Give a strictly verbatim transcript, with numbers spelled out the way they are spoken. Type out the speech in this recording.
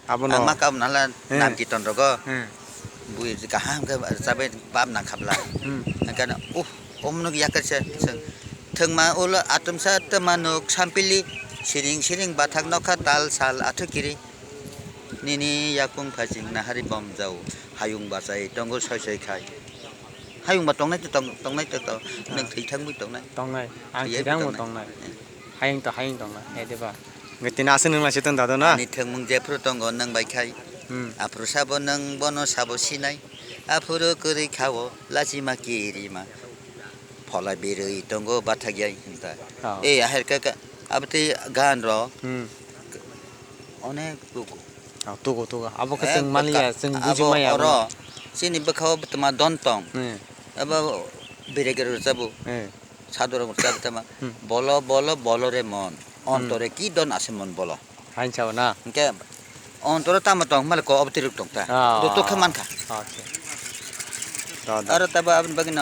Abono. Ang ma kabo nala Hmm. Nam kiton rogo. Hmm. Bui kaham khe chabai bab nang khabla. Hmm. Angkano, uh, omno yakar se, se. Thengma ulo atumsa temanuk sampili, siring siring bathak nokha tal sal athu kiri. Nini yakung phajing nahari bom jau, hayung bachai tongo soi soi khai. Hayung ba tongnai to tong-, tongnai to to, nwng thwi thangwi tongnai. Tongnai, ang Thwi thwi thangwi tongnai. Tongnai. Hmm. Hayung to hayung tongnai, hai de ba. Nge tini aswk nwng naising tong dado na? Ani thwngmung jephuru tongo nwng bai khai. Hmm. Aphuru sabo nwng bono sabo sinai. Aphuru kwrwi khao lachima kirima. Phola birwi tongo bathak yai hinta. Oh. Eh, aher ka, ka, abtwi gan ro. Hmm. Onek tuku. Oh, tuku, tuku. Abo khe Eh, chwng bwkha-, maliya, chwng abo buji maya oro. Chini bwkhao tma don tong. Hmm. Abo birek rw chabu. Hmm. Sadorok rw chabu tama. Hmm. Bolo, bolo, bolo re mon. Hmm. Ontore ki don ase mon bolo. Hain sao na? Hingke ontoro tamo tong male ko obtiruk tong ta. Ah. Do to khe mankha. Acha. Do, do. Aro tabo aboni bagwi no